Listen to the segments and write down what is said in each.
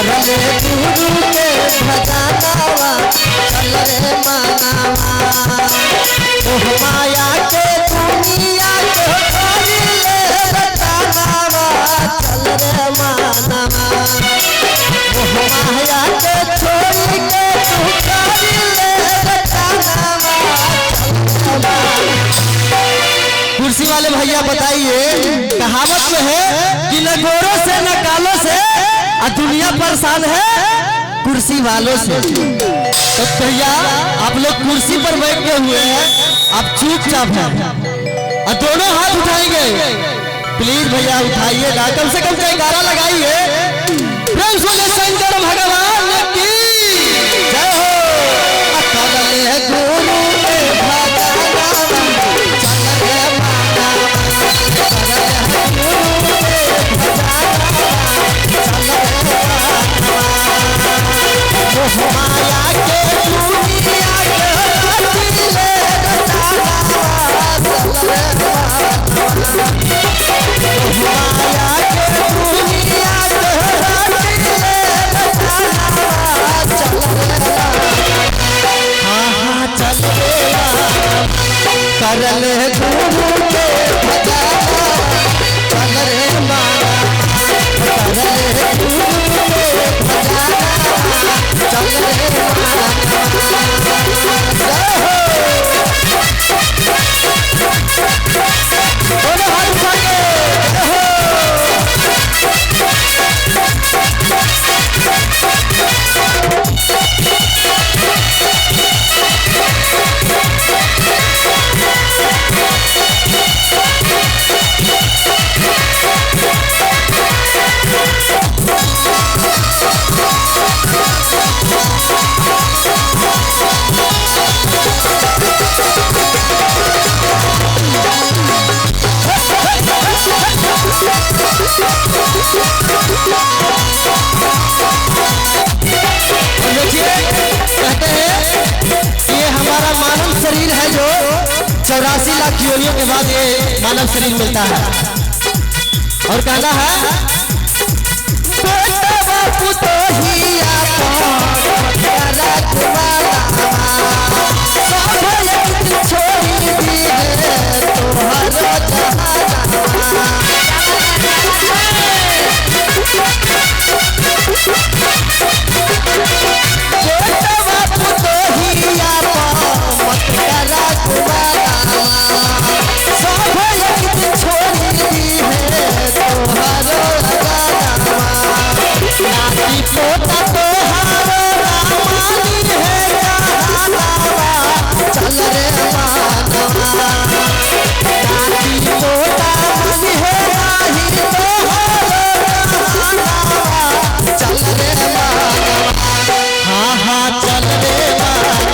कर ले गुरु के भजनवा चल रे मानवा। मोह माया के दुनिया के छोड़ी ले रतनवा चल रे मानवा। मोह माया के छोड़ी के तू कर ले रतनवा चल रे। कुर्सी वाले भैया बताइए, कहावत में है कि न गोरों से न कालों से और दुनिया परेशान है कुर्सी वालों से। तो भैया आप लोग कुर्सी पर बैठे हुए हैं, आप चुपचाप हैं और दोनों हाथ उठाएंगे। प्लीज भैया उठाइए ना, कम से कम जयकारा लगाइए। प्रेम से शंकर भगवान की जय हो। गुरु के माया के दुनिया के ले माया के दुनिया के चल हाँ हाँ चल कर ले गुरु के भजनवा चल रे माना। कर ले गुरु के भजनवा चल रे माना। जय हो। दोनों हाथ उठा के जय हो। और देखिए कहते हैं कि ये हमारा मानव शरीर है जो 84 लाख योनियों के बाद ये मानव शरीर मिलता है। और कहना है बेटा बापू तो ही चल रे मानवा। नाती पोता मनी है नाही तोहरो चल रे मानवा। हाँ हाँ चल रे मानवा।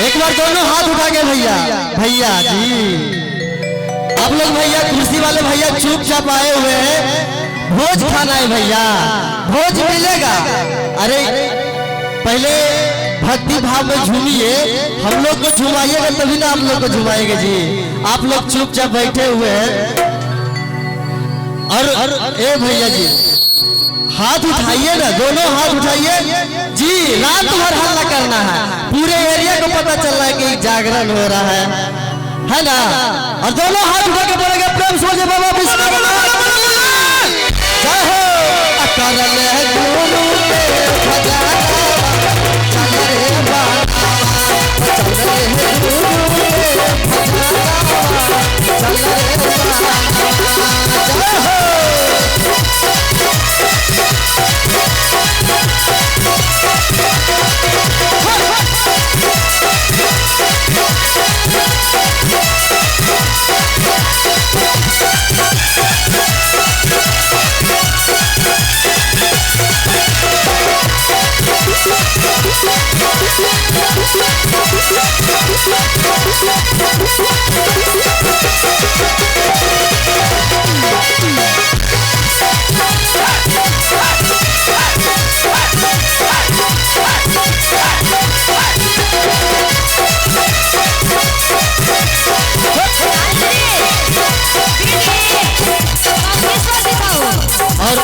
एक बार दोनों हाथ उठा के भैया, भैया जी आप लोग भैया कुर्सी वाले भैया चुपचाप आए हुए हैं, भोज खाना है भैया, भोज मिलेगा। अरे पहले भक्ति भाव में झूमिए, हम लोग को झुमाइएगा तभी ना आप लोग को झुमाएंगे जी। आप लोग चुपचाप बैठे हुए हैं। और ए भैया जी हाथ उठाइए ना, दोनों हाथ उठाइए जी। रात भर हल्ला करना है, पूरे एरिया को पता चल रहा है कि जागरण हो रहा है ना। और दोनों हाथ उठा के बोलेंगे प्रेम से बाबा विश्वकर्मा जय हो। कर ले गुरु के भजनवा चल रे मानवा। चल रे गुरु के भजनवा चल रे मानवा। जय हो। और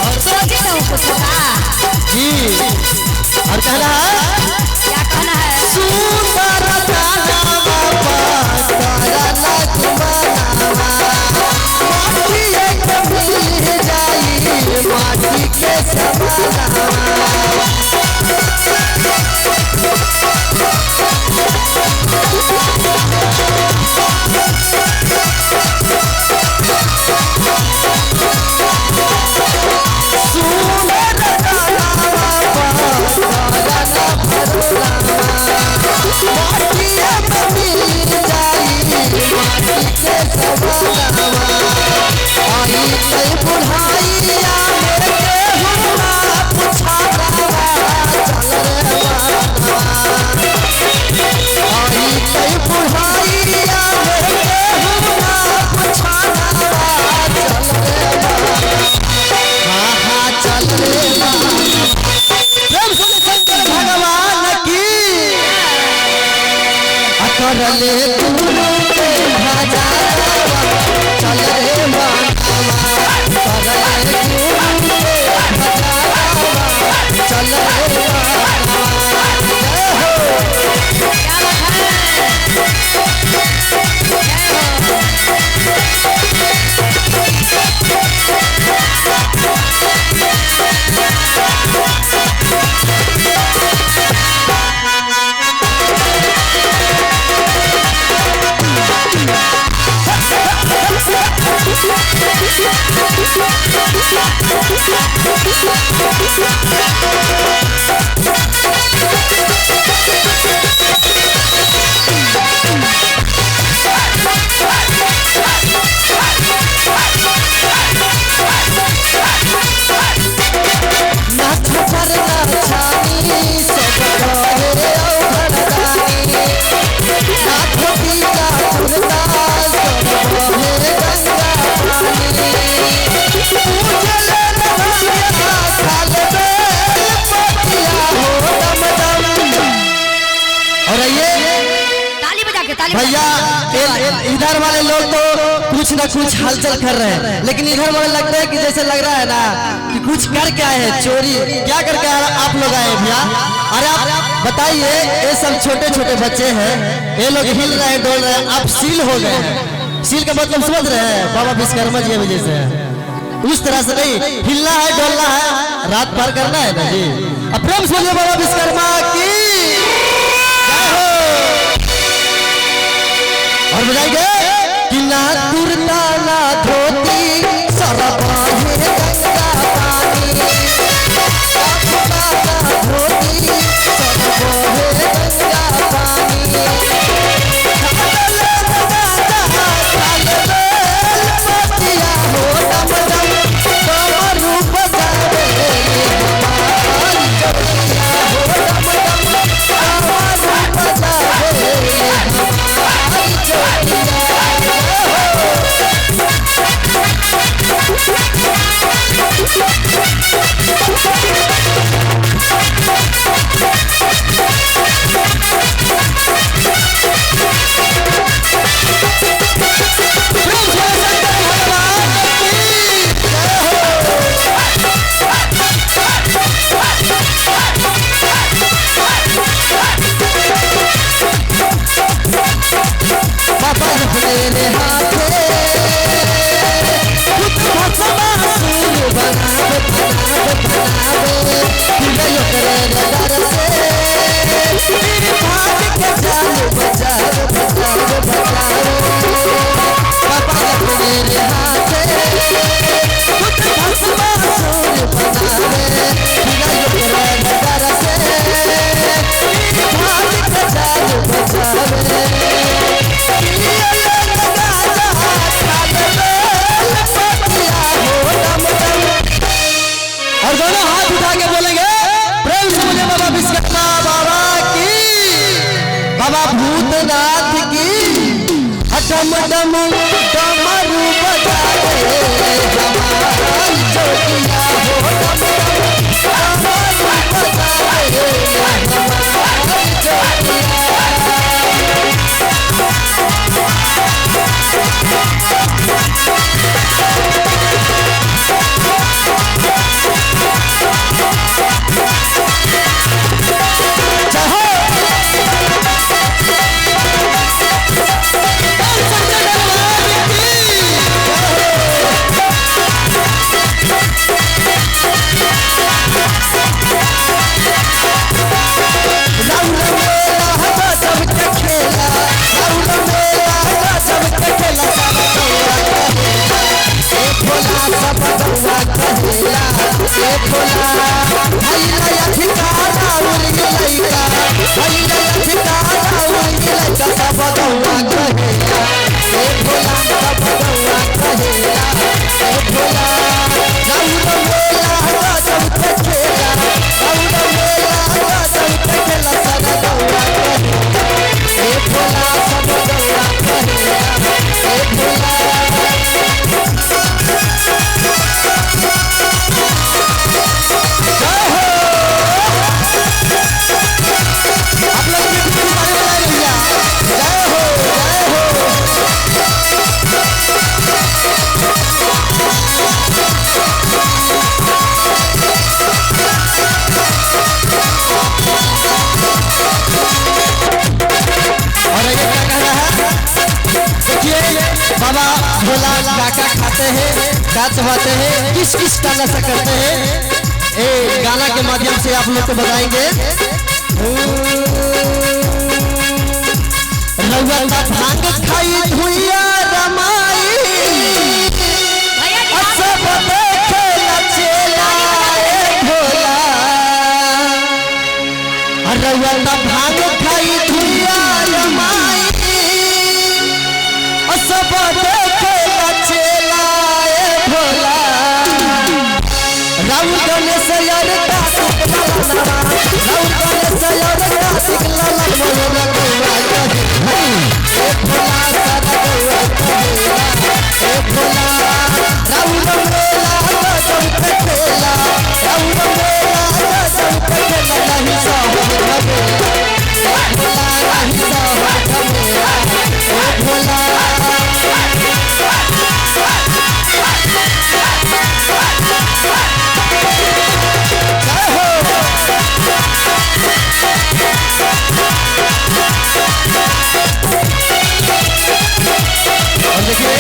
गुरु के भजनवा चल रे मनवा, करे गुरु के भजनवा चल रे मनवा। जय हो। नाथ पर नाचानी सब करे औघड़दानी, नाथ पीला कुर्ता सब बहे गंगा पानी, पूजल नवैया खाल बेल पतिया हो दम दम। और ये ताली बजा के, ताली भैया इधर वाले लोग तो कुछ ना कुछ हलचल कर रहे हैं, लेकिन इधर वाले लगता है कि जैसे लग रहा है ना कि कुछ करके आए हैं, चोरी क्या करके आप लोग आए हैं भैया? अरे आप बताइए, ये सब छोटे छोटे बच्चे हैं, ये लोग हिल रहे हैं डोल रहे हैं, आप सील हो गए हैं। सील का मतलब समझ रहे हैं, बाबा विश्वकर्मा जी अभी जैसे है उस तरह से नहीं, हिलना है डोलना है, रात भर करना है ना जी। अब प्रेम से बोलिए बाबा विश्वकर्मा की जय हो। और बजाएंगे कि ना कुर्ता ना धोती सरबाहे गंगा पानी, ना कुर्ता ना धोती सरबाहे गंगा पानी, पतिया हो दम दम डमरू बजावे हमारी चोटिया हो दम दम डमरू बजावे हमारी चोटिया। प्रेम से शंकर भगवान की जय हो। बाबा मेरे हाथे खुद भस्मासुर बनावे बनावे बनावे, फिर करे डर से फिर भाग के जाल बचाओ बचाओ बचाओ। बाबा मेरे हाथे खुद भस्मासुर बनावे, फिर करे डर से फिर भाग के जाल बचावे। और दोनों हाथ उठा के बोलेंगे प्रेम से बोले बाबा विश्वकर्मा बाबा की, बाबा भूतनाथ की। डम डम डमरू बजावे हमारी चोटिया हो डम डम डमरू बजावे हमारी चोटिया। जय हो। आप लोग भी ताली बजाइए भैया। जय हो। चढ़ाते हैं, क्या चढ़ाते हैं, किस किस का नशा करते हैं, ए गाना के माध्यम से आप लोग को बताएंगे। रउआ भांग खाई धुइया रमाई सब देखे चेला भोला। रउआ भांग खाई धुइया रमाई सब देखे चेला भोला। राउर गणेश यार कार्तिक लाला, राउर गणेश यार कार्तिक लाला मोर गौआ कहे ए भोला सारा गौआ कहेला ए भोला। राउर मेला गजब के खेला, राउर मेला गजब के खेला, नहीं सहब झमेला ए भोला, नहीं सहब झमेला ए भोला। और देखिए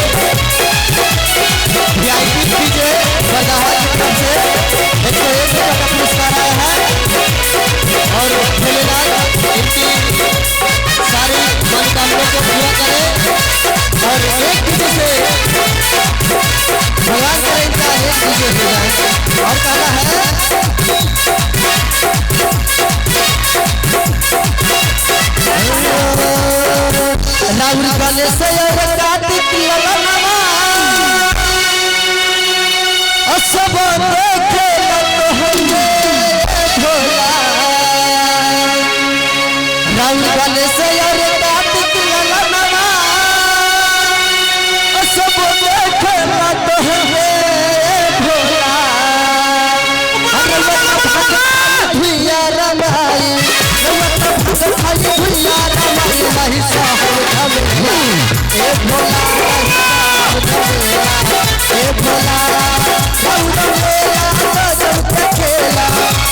वीआईपी डीजे बरदाहा की तरफ से 101 रुपये का पुरस्कार आया है और भोलेनाथ इनकी सारी मनोकामना को पूरा करे और एक डीजे से भगवान करे इनका एक डीजे हो जाए। और कहना है राहुल गणेश और कार्तिक ललनवा सब देखे होंगे भोला। राहुल गणेश और कार्तिक ललनवा सब देखे होंगे भोला। भैया रमाई भैया रमाई नहीं सहब झमेला ए भोला, ए भोला। राउर मेला गजब के खेला,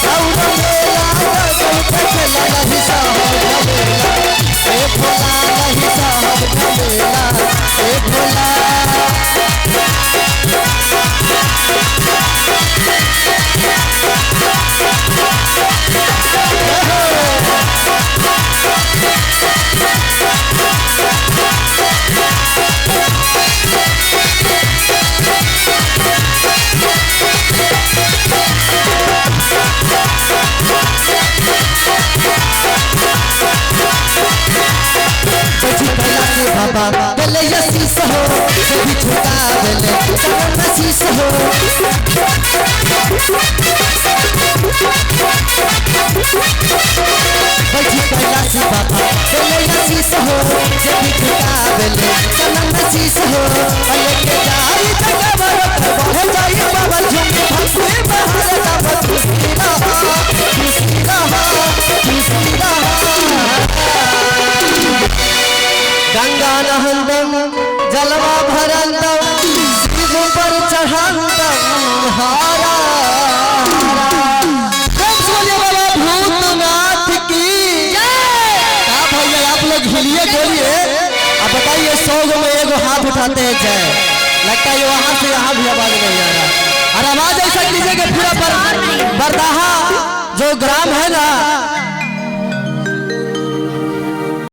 राउर मेला गजब के खेला, नहीं सहब झमेला ए भोला, नहीं सहब झमेला ए भोला। बाबा बेले शीश हो कभी झुका बेले चरण शीश हो। बैठी कैलाश बाबा बेले शीश हो कभी झुका बेले चरण शीश हो। लेके जाई जगह बढ़ जाई बाबा झुम भक्ति बहार बाबा खुशी रहा, खुशी रहा, खुशी रहा। गंगा नहंदम जलवा भरंदम शिव पर चढ़ंदम हारा। बाबा भूतनाथ की जय। भैया आप लोग हिलिए बोलिए, अब बताइए 100 गो में एगो हाथ उठाते हैं जय, लगता है वहां से यहाँ भी आवाज नहीं आ रहा। और आवाज ऐसा कीजिए कि पूरा बरदाहा जो ग्राम है ना